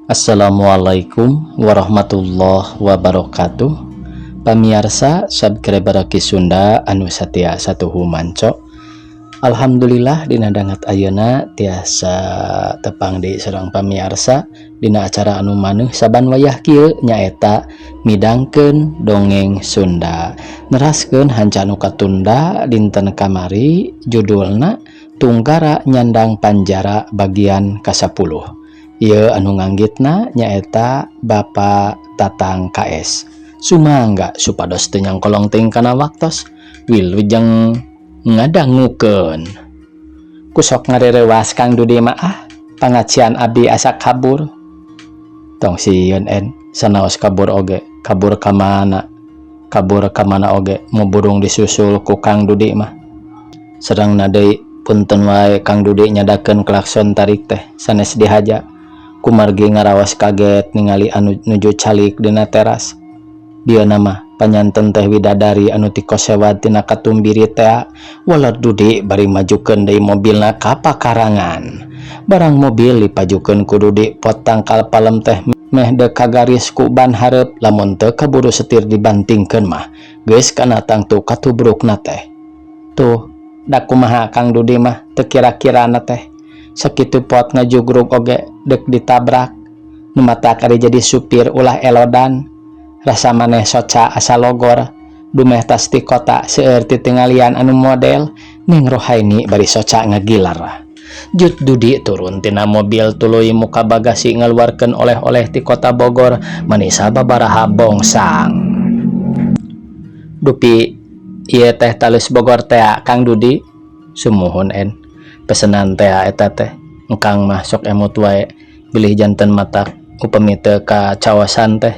Assalamualaikum warahmatullahi wabarakatuh. Pamiarsa subscriber Ki Sunda anu satia satuhu manco, Alhamdulillah, dina danget ayeuna tiasa tepang di sareng pamiarsa dina acara anu maneuh saban wayah kieu, nyaeta midangkeun dongeng Sunda, neraskeun hanca anu katunda dinten kamari, judulna Tungkara Nyandang Panjara bagian ka-10. Ieu anu nganggitna nyaeta Bapak Tatang KS. Sumangga supados teu nyangkolong teuing kana waktos, wilujeng ngadangukeun. Ku sok ngarerewas Kang Dudi mah, ah, pangacian abdi asa kabur. Tong sieun, En, sanaos kabur oge kabur ka mana, kabur ka mana oge muburu disusul ku Kang Dudi mah. Sareng deui, punten wae Kang Dudi nyadakeun klakson tarik teh sanes dihaja, kumargi ngaraos kaget ningali anu nuju calik dina teras. Dieu mah panyanten teh widadari anu ti kosewad tina katumbiri tea. Waler Dudi bari majukeun deui mobilna ka pakarangan. Barang mobil dipajukeun ku Dudi, pot tangkal palem teh meh deuk kagaris ku ban hareup. Lamun teu kaburu setir dibantingkeun mah geus kana tangtu katubrukna teh. Tuh da, kumaha Kang Dudi mah teu kira-kirana teh, sakitu pot ngajugrug oge dek ditabrak. Nu matak ari jadi supir ulah elodan, rasa maneh soca asa logor, dumeh tas ti kota seueur titinggalian anu model. Neng Rohaini bari soca ngagilar. Jut Dudi turun tina mobil, tuluy muka bagasi ngaluarkeun oleh-oleh ti kota Bogor, manisa babaraha bongsang. "Dupi ieu teh talus Bogor tea, Kang Dudi?" "Sumuhun, En, pesenan tea eta teh. Engkang mah sok emut wae bilih janten matak upami teu kacaosan teh."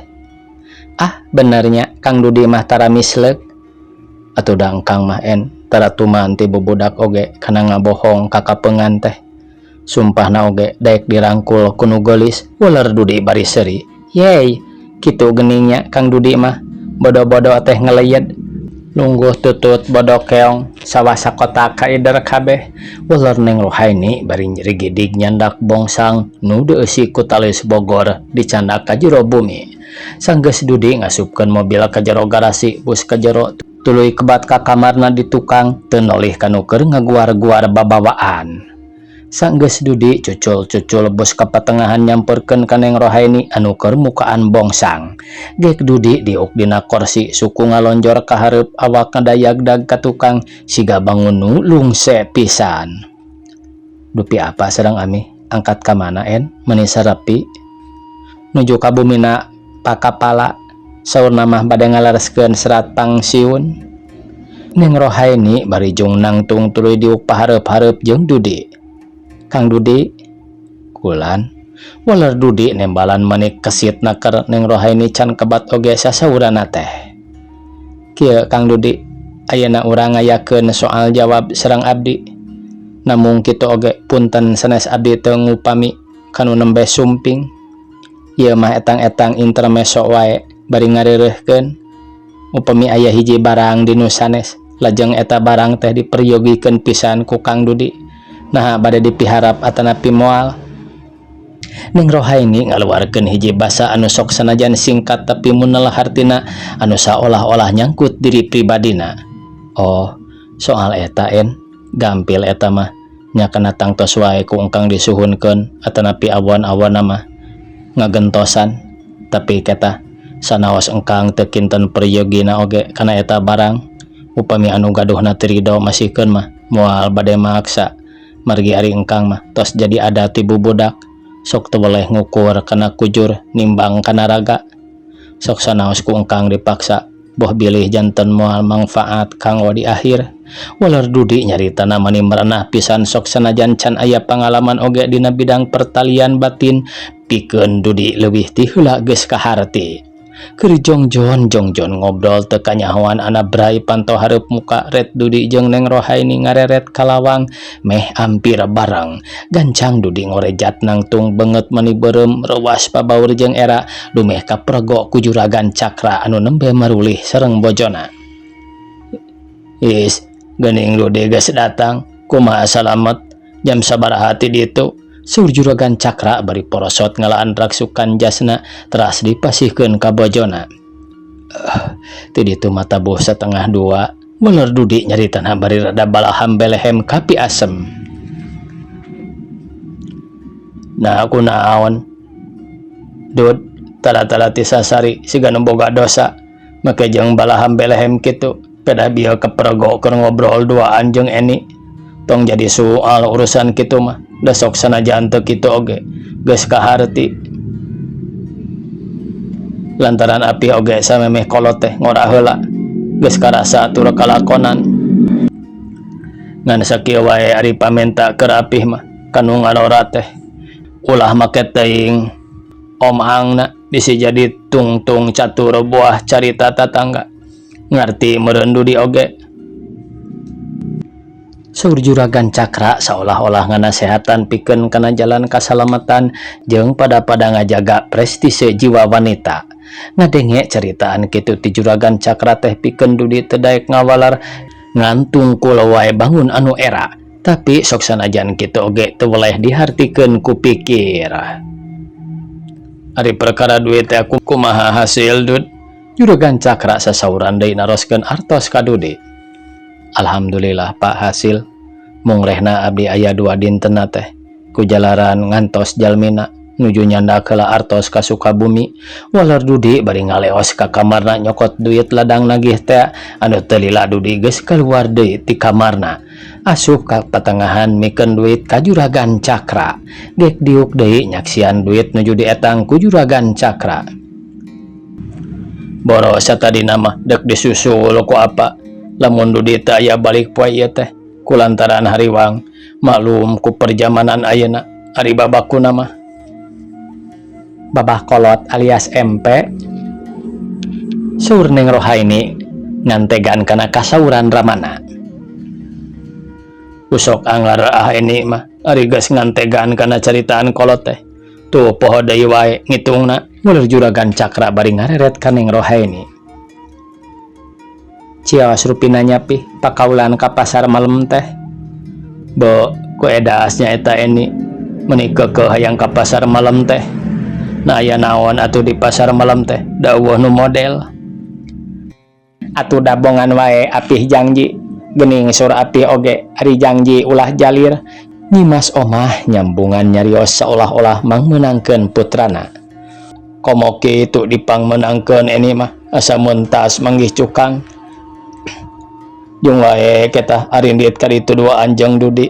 "Ah, benernya Kang Dudi mah tara misleuk?" "Atuh da engkang mah, En, tara tuman ti bubudak oge kana ngabohong kakapengan teh. Sumpahna oge daek dirangkul ku nu geulis." Waler Dudi bari seuri. "Yey, kitu geningnya Kang Dudi mah, bodo-bodo teh ngeleyed. Lungguh tutut bodo keong sawah sakotak kaider kabeh." Waler Neng Rohaini bari rigidig nyandak bongsang nu dieusi ku taleus Bogor dicandak ka jero bumi. Sanggeus Dudi ngasupkeun mobil ka jero garasi, bus ka jero tuluy kebat ka kamarna di tukang, teu nolih ka nu keur ngaguar-guar babawaan. Sanggeus Dudi cucul-cucul bus ka patengahan, nyamperkeun ka Neng Rohaini anu keur mukaan bongsang. Gek Dudi diuk dina korsi, suku ngalonjor ka hareup, awak ngadayagdag ka tukang siga bangun nu lungse pisan. "Dupi apa sareng ami angkat ka mana, En? Meni sarepi?" "Nuju ka bumina Pakapala, saurna mah bade ngalereskeun serat pangsiun." Neng Rohaini bari jung nangtung tuluy diuk pahareup-hareup jeung Dudi. "Kang Dudi kulan." Waler Dudi nembalan manik kesit naker. Neng Rohaini can kebat oge sasaurana teh. "Kieu, Kang Dudi, ayeuna urang ngayakeun soal jawab sareng abdi. Namung kitu oge punten sanes abdi teu ngupami kanu nembe sumping. Ieu mah etang-etang intermeso wae bari ngareureuhkeun. Upami aya hiji barang di nu sanes, lajeng eta barang teh diperyogikeun pisan ku Kang Dudi, naha bade dipiharap atanapi moal?" Neng Rohaini ngaluarkeun hiji basa anu sok sanajan singkat tapi munel hartina, anu saolah-olah nyangkut diri pribadina. "Oh, soal eta, En, gampil eta mah nya, kana tangtos wae ku engkang disuhunkeun atanapi awon-awon mah ngagentosan. Tapi keta sanaos engkang teu kinten peryogina oge kana eta barang, upami anu gaduhna teu ridho masihkeun mah moal bade maksa, margi ari engkang mah tos jadi adat ti bubudak, sok teu weleh ngukur kana kujur, nimbang kana raga. Sok sanaos ku engkang dipaksa, boh bilih janten moal mangfaat kanggo di akhir." Waler Dudi nyaritana mani merenah pisan, sok sanajan can aya pangalaman oge dina bidang pertalian batin, pikeun Dudi leuwih ti heula geus kaharti. Keur jongjon jongjon ngobrol teu kanyahoan anabray panto hareup muka ret Dudi jeung Neng Rohaini ngareret ka lawang meh ampir bareng. Gancang Dudi ngorejat nangtung, beungeut mani beureum reuwas pabaur jeung era, dumeh kapergo ku Juragan Cakra anu nembe marulih sareng bojona. "Is, geuning Dudi geus datang. Kumaha salamet? Jam sabaraha ti ditu?" Saur Juragan Cakra bari porosot ngalaan raksukan jasna teras dipasihkeun ka bojona. Ti ditu mah tabuh satengah dua, waler Dudi nyaritana bari rada balaham belehem kapi asem. Nah kunaon Dud tala-tala ti sasari siga nu boga dosa make jeung balaham belehem kitu pedah bieu kepergo keur ngobrol duaan jeung Eni. Tong jadi soal urusan kitu mah da sok sanajan teu kitu oge geus kaharti. Lantaran api oge samemeh kolot teh ngora heula geus karasa tur kalakonan. Ngan sakieu wae ari pamenta keur apih mah kanu ngalora teh ulah make teuing om angna bisi jadi tungtung catur buah carita tatangga. Ngarti meureun Dudi oge. Saur Juragan Cakra saolah-olah nganasehatan pikeun kana jalan kasalamatan jeung pada-pada ngajaga prestise jiwa wanita. Ngadenge caritaan kitu ti Juragan Cakra teh pikeun Dudi teu daek ngawalar ngan tungkul wae bangun anu era. Tapi sok sanajan kitu oge teu weleh dihartikeun ku pikir. Ari perkara duit teh aku kumaha hasil Dud? Juragan Cakra sasauran deui naroskeun artos ka Dudi. Alhamdulillah Pak hasil. Mung rehna abdi aya dua dintenna teh. Ku jalaran ngantos jalmina nuju nyandak heula artos ka Sukabumi. Waler Dudi bari ngaleos ka kamarna nyokot duit ladang nagih teh anu teu lila Dudi geus kaluar deui ti kamarna. Asup ka patengahan mikeun duit ka Juragan Cakra. Gek diuk deui nyaksian duit nuju dietang ku Juragan Cakra. Boro satadina mah dek disusul ku apa. Lamun Dudi teu aya balik poe ieu teh kulantaran hariwang maklum ku perjamanan ayeuna ari babakuna mah. Babah kolot alias MP. Saur Neng Rohaini ngantegan kana kasauran ramana. Usok anggar ah ini mah ari geus ngantegan kana caritaan kolot teh. Tuh poho deui wae ngitungna mulur Juragan Cakra bari ngareret ka Neng Rohaini. Cios rupina nyapih pakaulan ka pasar malem teh. Bo ku edasnya eta Eni meuni keukeuh hayang ka pasar malem teh. Nah aya naon atuh di pasar malam teh da eueuh nu model. Atuh dabongan wae apih jangji geuning sur apih oge ari jangji ulah jalir. Nyimas omah nyambungan nyarios seolah-olah mangmeunangkeun putrana. Komo kitu dipangmeunangkeun Eni mah asa mentas manggih cukang. Jung wae ketah arindit kaditu dua anjeng Dudi.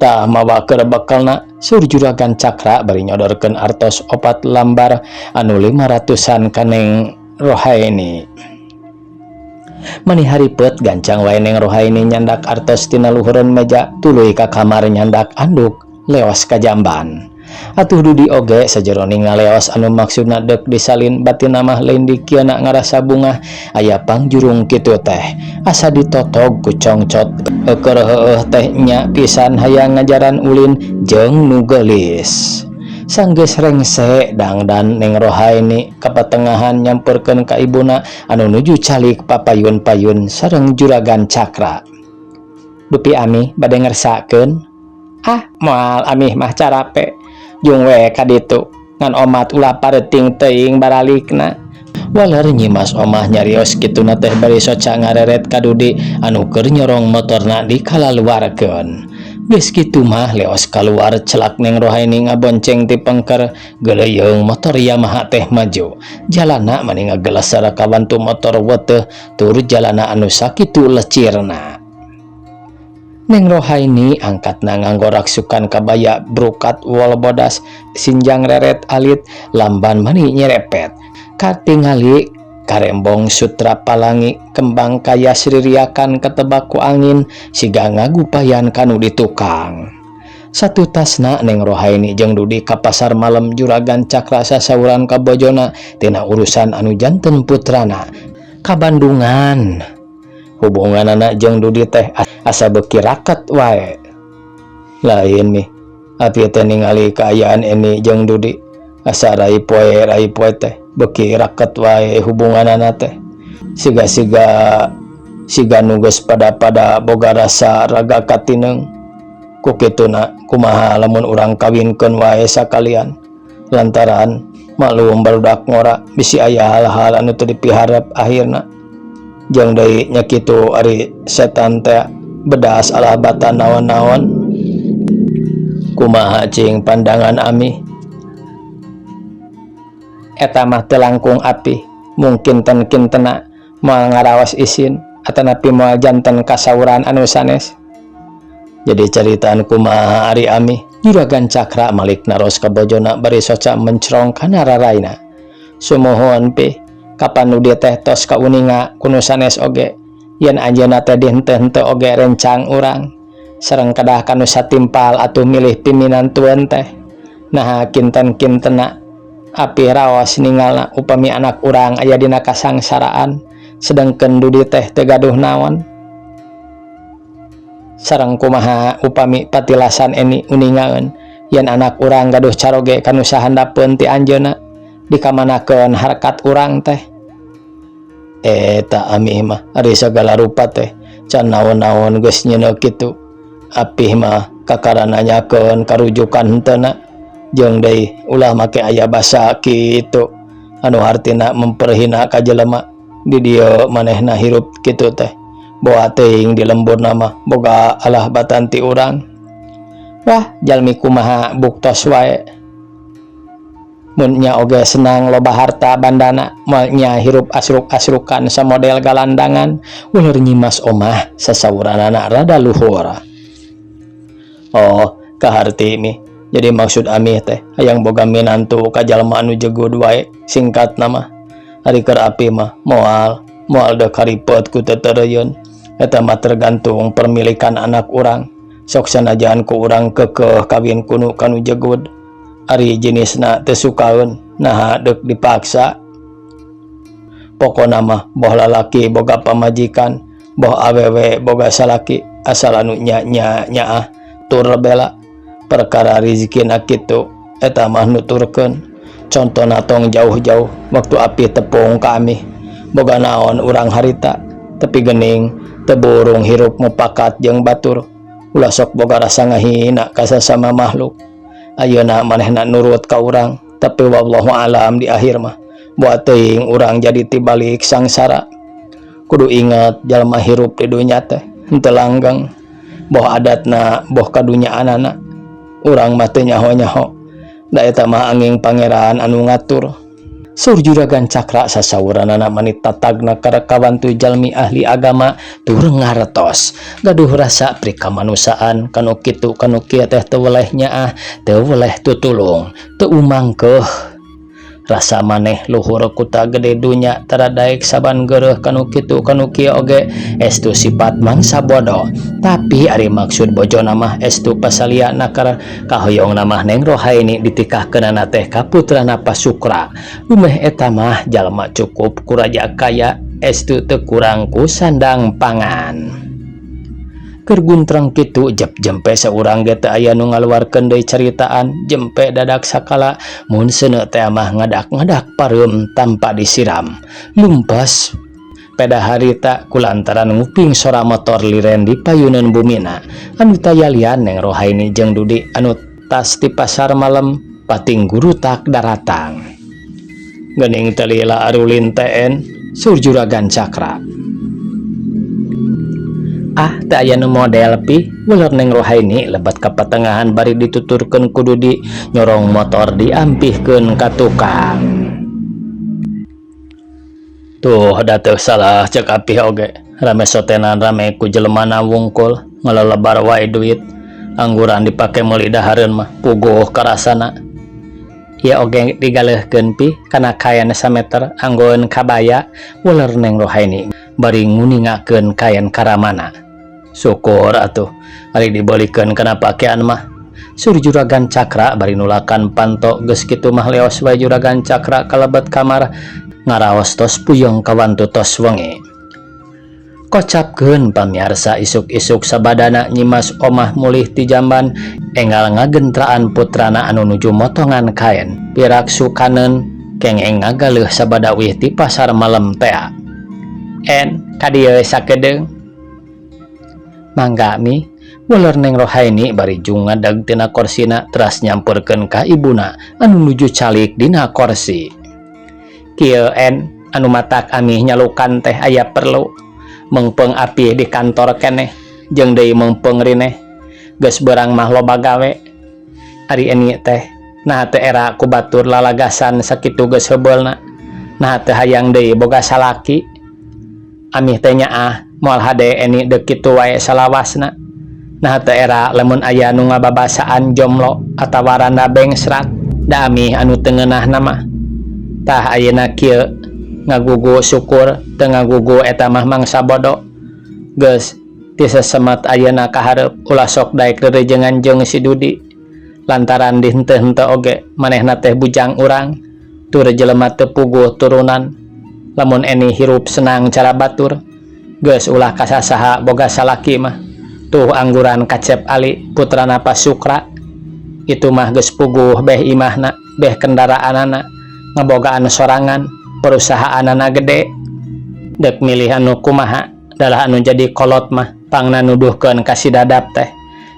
Tah mawa keur bekelna sur Juragan Cakra bari nyodorkeun artos 4 lambar anu 500-an ka Neng Rohaini. Mani haripet gancang wae Neng Rohaini nyandak artos tina luhureun meja tuluy ka kamar nyandak anduk leos ka jamban. Atuh Dudi oge sajeroning ngaleos anu maksudna deuk disalin batin mah lain dikieuna ngarasa bungah aya pangjurung kitu teh asa ditotog ku congcot keur heueuh teh nya pisan hayang ngajaran ulin jeung nu geulis. Sanggeus rengse dangdan Neng Rohaini kapatengahan nyamperkeun ka ibuna anu nuju calik papayun-payun sareng Juragan Cakra. Dupi ami bade ngersakeun. Ah moal amih mah carape. Jung we kaditu ngan omat ulah pareting teuing baralikna. Waler nyimas omah nyarios kituna teh bari soca ngareret ka Dudi anu keur nyorong motorna dikalaluarkeun. Geus kitu mah leos kaluar celak Neng Rohaini ngabonceng ti pengker geuleuyeung motor Yamaha teh maju. Jalana mani ngagelesar kawantu motor weteuh tur jalana anu sakitu lecirna. Neng Rohaini angkatna nganggo raksukan kabaya brukat wol bodas sinjang reret alit lamban mani nyerepet. Katingali karembong sutra palangi kembang kaya sririakan ketebak ku angin siga ngagupayan kanu di tukang. Satutasna Neng Rohaini jeung Dudi ka pasar malam Juragan Cakra sasauran ka bojona tina urusan anu janten putrana ka Bandungan. Hubunganana jeung Dudi teh asa beuki raket wae. Lain nih, api teh ningali kaayaan Eni jeung Dudi asa rai poe teh beuki raket wae hubunganana teh. Siga-siga siga nu geus pada-pada boga rasa raga katineung. Ku kituna kumaha lamun urang kawinkeun wae sakalian. Lantaran maklum barudak ngora bisi aya hal-hal anu teu dipiharep akhirna. Jeung deui nya kitu ari setan teh bedas alah batan naon-naon. Kumaha cing pandangan Ami? Eta mah teu langkung api, mungkin kinten-kintena moal ngaraos isin atanapi moal janten kasauran anu sanes. Jadi caritaan kumaha ari Ami? Juragan Cakra malik naros ka bojona bari soca mencrong kana raraina. Sumuhun pi, kapan nu dieu teh tos kauninga ku nu sanes oge yen anjeunna teh dihenteu-henteu oge rencang urang. Sareng kedah kanu satimpal atuh milih piminantueun teh. Naha kinten-kintena api raos ningalna upami anak urang aya dina kasangsaraan sedengkeun Dudi teh teu gaduh naon. Sareng kumaha upami patilasan Eni uningaeun yen anak urang gaduh caroge kanu sahandapeun ti anjeunna dikamanakeun harkat urang teh. Eta Ami mah ari sagala rupa teh can naon-naon geus nyeuneu kitu. Apih mah kakara nanyakeun karujukan henteuna jeung deui ulah make aya basa kitu anu hartina memperhina ka jelema di dieu manehna hirup kitu teh. Boa teuing di lemburna mah boga alah batan ti urang. Wah jalmi kumaha buktos wae. Mun nya oge senang loba harta bandana moal nya hirup asruk-asrukan samodel galandangan uler nyimas omah sasauranana rada luhur. Oh kaharti mi. Jadi maksud Ami teh hayang boga minantu ka jalma anu jegud wae singkatna mah. Ari keur api mah moal moal deuk haripet ku tetereuyeun. Eta mah tergantung permilikan anak urang. Sok sanajan ku urang keukeuh kawin kunu kanu jegud. Ari jenisna teu sukaeun naha deuk dipaksa. Pokona mah boh lalaki boga pamajikan, boh awewe boga salaki asal anu nya nya nyaah tur bela. Perkara rizkina kitu eta mah nuturkeun. Contona tong jauh-jauh waktu api tepung ka Ami. Boga naon urang harita tepi gening teu burung hirup mupakat jeung batur. Ulah sok boga rasa ngahina ka sasama makhluk. Ayeuna manehna nurut ka urang tapi wallahu alam di akhir mah boa teuing urang jadi tibalik sangsara. Kudu ingat jalma hirup di dunya teh henteu langgeng. Boh adatna boh kadunyaanana urang mah teu nyaho-nyaho. Da eta mah angin pangeran anu ngatur. Saur Juragan Cakra sasauranana manit tatagna karakawantu jalmi ahli agama tur ngartos. Gaduh rasa prikamanusiaan kanu kitu kanu kieu teh teu weleh nyaah, teu weleh tutulung, teu umangkeuh. Rasa maneh luhur kuta gede dunya tara daek saban geureuh kanu kitu kanu kieu oge estu sifat mangsa bodoh. Tapi ari maksud bojona mah estu pasalia nakar kahoyongna mah Neng Rohaini ditikahkeunana teh ka putrana Pasukra. Lumeh eta mah jalma cukup ku raja kaya estu teu kurang ku sandang pangan. Keur guntreng kitu jep jempe saurang ge teu aya nu ngaluarkeun deui caritaan jempe dadak sakala mun seuneu teh mah ngadak-ngadak pareum tanpa disiram. Lumpas peda harita kulantaran nguping sora motor liren di payuneun bumina anu tayalian Neng Rohaini jeung Dudi anu tas di pasar malam pating gurutak daratang. Geuning teu lila arulin TN saur Juragan Cakra. Ah teu aya nu model pi uler Neng Rohaini lebat ka patengahan bari dituturkeun ku Dudi nyorong motor diampihkeun ka tukang. Tuh da teu salah cek apih oge rame sotenan rame ku jelemana wungkul ngalelebar wae duit angguran dipake meuli dahareun mah puguh karasana. Ieu oge digaleuhkeun pi kana kaen sameter anggoeun kabaya uler Neng Rohaini bari nguningakeun kaen karamana. Syukur atuh ari dibeulikeun kana pakean mah. Sur Juragan Cakra bari nulakan panto geus kitu mah leos wae Juragan Cakra kalebet kamar ngaraos tos puyeng kawantu tos wengi. Kocapkeun pamiarsa isuk-isuk sabadana nyimas omah mulih ti jamban enggal ngagentraan putrana anu nuju motongan kaen pirak sukaneun kengeng ngagaleuh sabada uih ti pasar malam tea. En ka dieu sakedeung. Mangga mi Weler Neng Rohaini bari jung ngadag tina korsina teras nyamperkeun ka ibuna anu nuju calik dina korsi. Kieu en anu matak amih nyalukan teh aya perlu meungpeung apih di kantor keneh jeung deui meungpeung rineh geus beurang mah loba gawe. Ari eni teh naha teu era ku batur lalagasan sakitu geus heubeulna naha teu hayang deui boga salaki. Amih teh nyaah moal hade eni deuk kitu wae salawasna. Naha teu era lamun aya nu ngababasaan jomlo atawa randa bengsrat da amih anu teu ngeunahna mah. Tah ayeuna kieu ngagugu syukur teu ngagugu eta mah mangsa bodo. Geus ti sesemet ayeuna ka hareup ulah sok daek rerejengan jeung si Dudi. Lantaran di henteu-henteu oge manehna teh bujang urang tur jelema teu puguh turunan. Lamun eni hirup senang cara batur geus ulah kasasaha boga salaki mah. Tuh angguran Kacep Ali putrana Pak Sukra itu mah geus puguh beh imahna beh kendaraanana ngabogaan sorangan perusahaanana gede. Dek milih anu kumaha dalah anu jadi kolot mah pangna nuduhkeun ka si Dadap teh.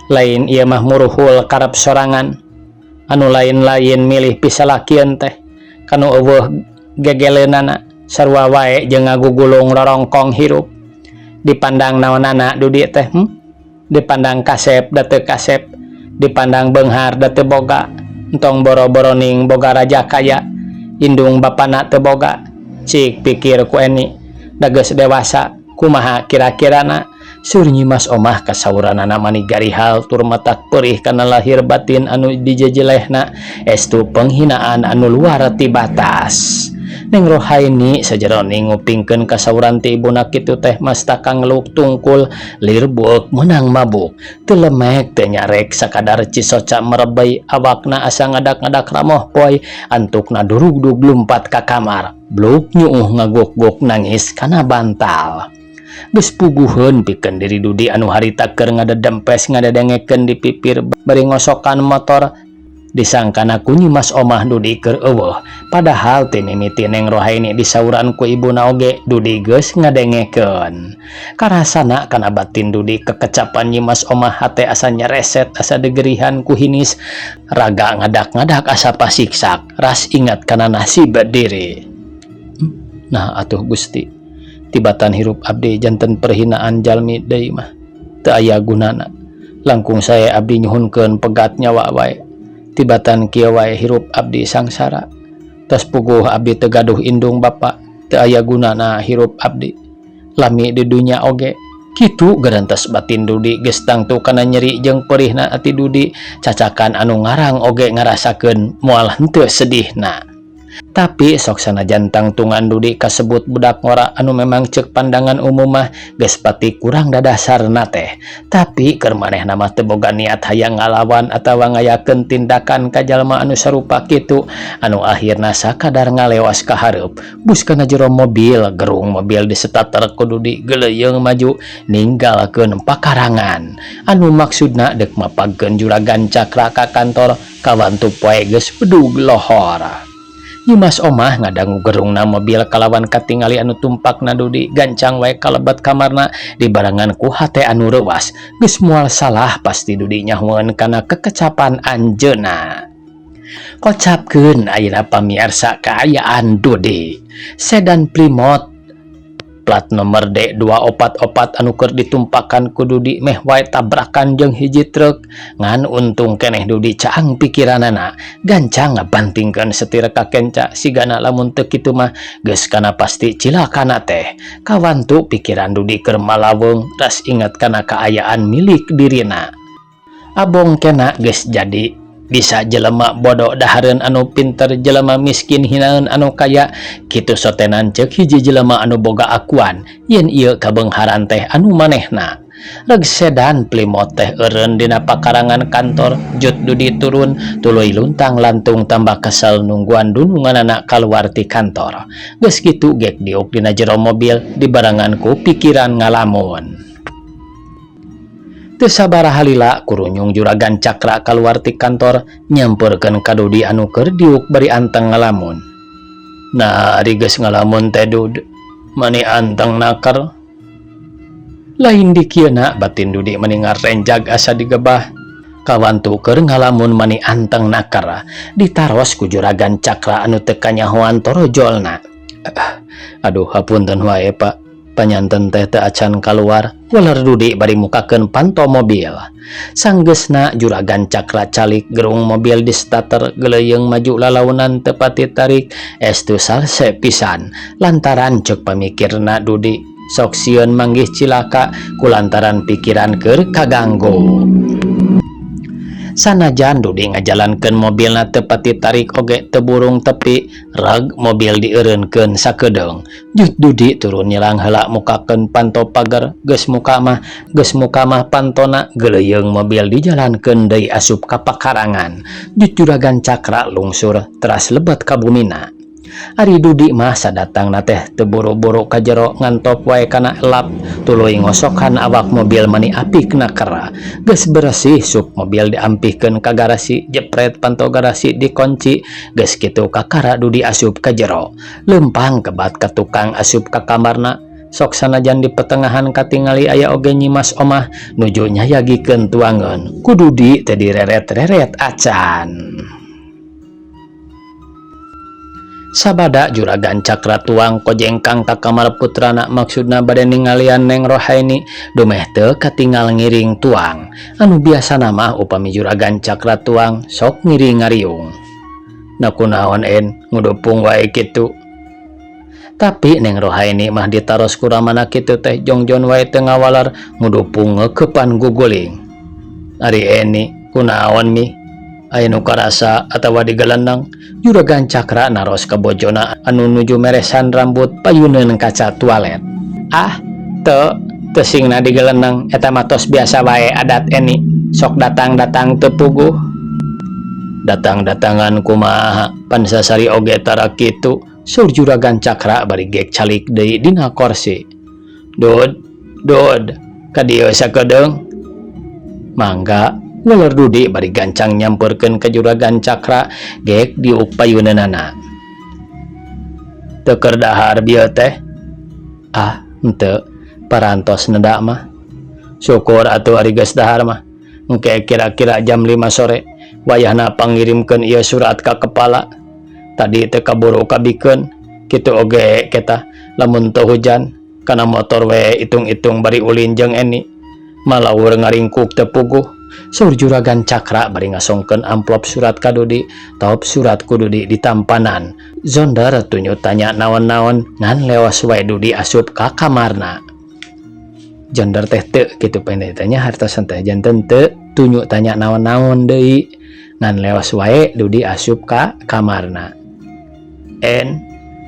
Lain ieu mah muruhul karep sorangan anu lain-lain milih pisalakieun teh kanu eueuh gegeleunana sarua wae jeung ngagugulung rorongkong hirup. Dipandang naonana Dudi teh Dipandang kasep da teu kasep, dipandang beunghar da teu boga, entong boro-boroning boga raja kaya, indung bapana teu boga. Cik pikir ku eni da geus dewasa kumaha kira-kirana. Sur Nyimas Omah kasauranana mani garihal tur matak perih kana lahir batin anu dijejelehna estu penghinaan anu luar ti batas. Neng Rohaini sajeroning ngupingkeun kasauran ti ibuna kitu teh mastaka ngeluk tungkul lir bueuk meunang mabuk teu lemek teu nyarek sakadar cisoca merebei awakna asa ngadak-ngadak ramoh poy antukna durugdug lumpat ka kamar bluk nyuuh ngagok-gok nangis kana bantal. Geus puguheun pikeun diri Dudi anu harita keur ngadedempes ngadedengekeun di pipir bari ngosokan motor disangkana ku Nyimas Omah Dudi keur eueuh padahal ti mimiti Neng Rohaini disauran ku ibuna oge Dudi geus ngadengekeun. Karasana kana batin Dudi kekecapan Nyimas Omah hate asa nyareset asa degerihan ku hinis raga ngadak-ngadak asa pasiksak ras ingat kana nasib diri. Nah atuh Gusti tibatan hirup abdi janten perhinaan jalmi deui mah teu aya gunana langkung sae abdi nyuhunkeun pegat nyawa wae tibatan kieu wae hirup abdi sangsara tos puguh abdi teu gaduh indung bapa teu aya gunana hirup abdi lami di dunya oge kitu gerentas batin Dudi geus tangtu kana nyeri jeung perihna ati Dudi cacakan anu ngarang oge ngarasakeun moal henteu sedihna. Tapi sok sanajan tangtungan Dudi kasebut budak ngora anu memang ceuk pandangan umum mah geus pati kurang dadasarna teh. Tapi keur manehna mah teu boga niat hayang ngalawan atawa ngayakeun tindakan ka jalma anu sarupa kitu anu akhirna sakadar ngalewas ka hareup bus kana jero mobil gerung mobil disetater ku Dudi geleuyeung maju ninggalkeun pakarangan anu maksudna deuk mapagkeun juragan Cakra ka kantor kawantu poe geus bedug lohor. Nyimas Omah ngadangu gerungna mobil kalawan katingali anu tumpakna Dudi gancang wae kalebet kamarna dibarengan ku hate anu reuwas geus moal salah pasti Dudi nyahoeun kana kekecapan anjeunna. Kocapkeun ayeuna pamiarsa kaayaan Dudi sedan Plymouth plat nomor D244 anu keur ditumpakan ku Dudi meh wae tabrakan jeung hiji truk ngan untung keneh Dudi caang pikiranana gancang ngabantingkeun setir ka kenca sigana lamun teu kitu mah geus kana pasti cilakana teh. Kawantu pikiran Dudi keur malaweung ras inget kana kaayaan milik dirina. Abong kena geus jadi bisa jelema bodoh dahareun anu pinter jelema miskin hinaeun anu kaya kitu sotenan ceuk hiji jelema anu boga akuan yen ieu kabeungharan teh anu manehna. Reg sedan Plymouth teh eureun dina pakarangan kantor jut Dudi turun tuluy luntang lantung tambah kesel nungguan dununganana kaluar ti kantor. Geus kitu gek diuk dina jero mobil dibarengan ku pikiran ngalamun. Teu sabaraha lila kurunyung juragan Cakra kaluar ti kantor nyamperkeun ka Dudi anu keur diuk bari anteng ngalamun. Nah ari geus ngalamun teh Dud mani anteng naker. Lain dikieuna batin Dudi meni ngarenjag asa digebah. Kawantu keur ngalamun mani anteng naker ditaros ku Juragan Cakra anu teu kanyahoan torojolna. Aduh hapunten wae Pak, panyanten teh teu acan kaluar, waler Dudi bari mukakeun panto mobil. Sanggeusna Juragan Cakra calik gerung mobil di starter geleuyeung maju lalaunan teu pati tarik estu salse pisan lantaran ceuk pamikirna Dudi sok sieun manggih cilaka kulantaran pikiran keur kaganggu. Sanajan Dudi ngajalankeun mobilna teu pati tarik oge teu burung tepi reg mobil dieureunkeun sakedeung. Jut Dudi turun nyelang heula mukakeun panto pager geus muka mah geus muka mah pantona geleuyeung mobil dijalankeun deui asup ka pakarangan. Jut Juragan Cakra lungsur teras lebet ka bumina. Ari Dudi mah sadatangna teh teu buru-buru ka jero ngantop wae kana elap tuluy ngosokan awak mobil mani apikna kera. Geus beresih sup mobil diampihkeun ka garasi jepret panto garasi dikunci geus kitu kakara Dudi asup ka jero. Leumpang kebat ka tukang asup ka kamarna sok sanajan di petengahan katingali aya oge nyimas omah nuju nyayagikeun tuangeun ku Dudi teh direret-reret acan. Sabada Juragan Cakra tuang kojengkang ka kamar putrana maksudna bade ningalian Neng Rohaini dumeh teu katingal ngiring tuang anu biasana mah upami Juragan Cakra tuang sok ngiring ngariung. Na kunaon en ngudupung wae kitu. Tapi Neng Rohaini mah ditaros ku ramana kitu teh jongjon wae teu ngawalar ngudupung ngeukepan guguling. Ari Eni kunaon mi aya nu karasa atawa digeleneng Juragan Cakra naros ka bojona anu nuju meresan rambut payuneun kaca tualet. Ah teu teu singna digeleneng eta mah tos biasa wae adat Eni sok datang-datang teu puguh. Datang-datangan kumaha pan sasari oge tara kitu saur Juragan Cakra bari gek calik deui dina korsi. Dud dud ka dieu sakedeung. Mangga waler Dudi bari gancang nyampeurkeun ka Juragan Cakra gek diuk payuneunana. Teu keur dahar bieu teh. Ah henteu parantos neda mah. Syukur atuh ari geus dahar mah. Engke kira-kira jam 5 sore wayahna pangirimkeun ieu surat ka kepala. Tadi teu kaburu kabikeun kitu oge kita lamun teu hujan kana motor we itung-itung bari ulin jeung Eni malaur ngaringkuk teu puguh. Saur Juragan Cakra bari ngasongkeun amplop surat ka Dudi top surat ku Dudi ditampanan. Zonder tunyu tanya naon-naon ngan lewas wae Dudi asup ka kamarna. Jonder teh teu kitu pendetanya hartosan teh janten teu tunyu tanya naon-naon deui ngan lewas wae Dudi asup ka kamarna. En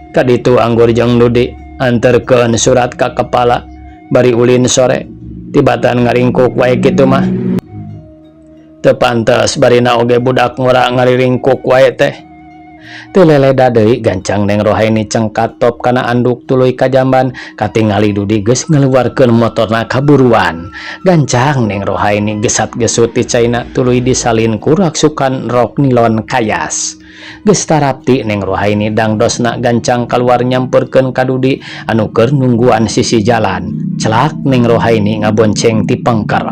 kaditu anggur jeung Dudi anterkeun surat ka kepala bari ulin sore tibatan ngaringkuk wae kitu mah. Teu pantes barina oge budak ngora ngariringkuk wae teh. Teu leleda deui gancang Neng Rohaini cengkat top kana anduk tuluy ka jamban katingali Dudi geus ngaluarkeun motorna kaburuan. Gancang Neng Rohaini gesat-gesut ti caina tuluy disalin ku raksukan rok nilon kayas. Geus tarapti Neng Rohaini dangdosna gancang kaluar nyampeurkeun ka Dudi anu keur nungguan sisi jalan. Celak Neng Rohaini ngabonceng ti pengker.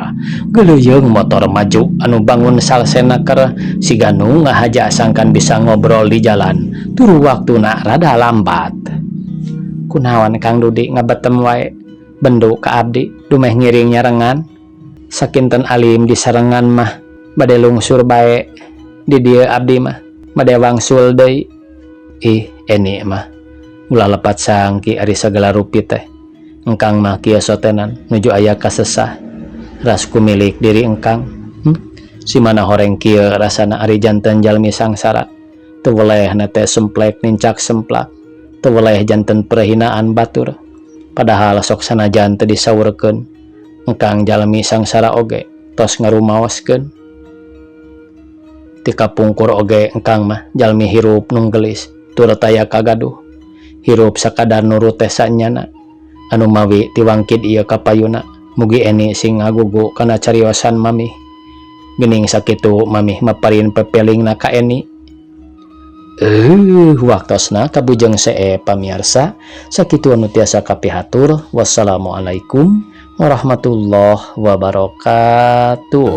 Geleuyeung motor maju anu bangun salsena keur siga nu ngahaja sangkan bisa ngobrol di jalan. Turu waktuna rada lambat. Kunaon Kang Dudi ngabetem wae bendu ka abdi dumeh ngiring nyarengan. Sakinten alim disarengan mah bade lungsur bae di dieu abdi mah bade wangsul deui. Ih Eni mah ulah lepat sangki ari sagala rupi teh. Engkang mah kieu sotenan nuju aya kasesah ras ku milik diri engkang. Si mana horeng kieu rasana ari janten jalmi sangsara. Teu welehna teh semplek nincak semplak. Teu weleh janten perhinaan batur. Padahal sok sanajan teu disaurkeun engkang jalmi sangsara oge tos ngarumaoskeun. Ti kapungkur oge engkang mah jalmi hirup nu geulis tur taya kagaduh. Hirup sakadar nurut teh sanyana anu mawi tiwangkid ieu ka payuna. Mugi Eni sing ngagugu kana cariosan mamih. Geuning sakitu mamih maparin pepelingna ka Eni. Waktosna kabujeng see pamiarsa sakitu anu tiasa kapihatur. Wassalamualaikum Warahmatullahi wabarakatuh.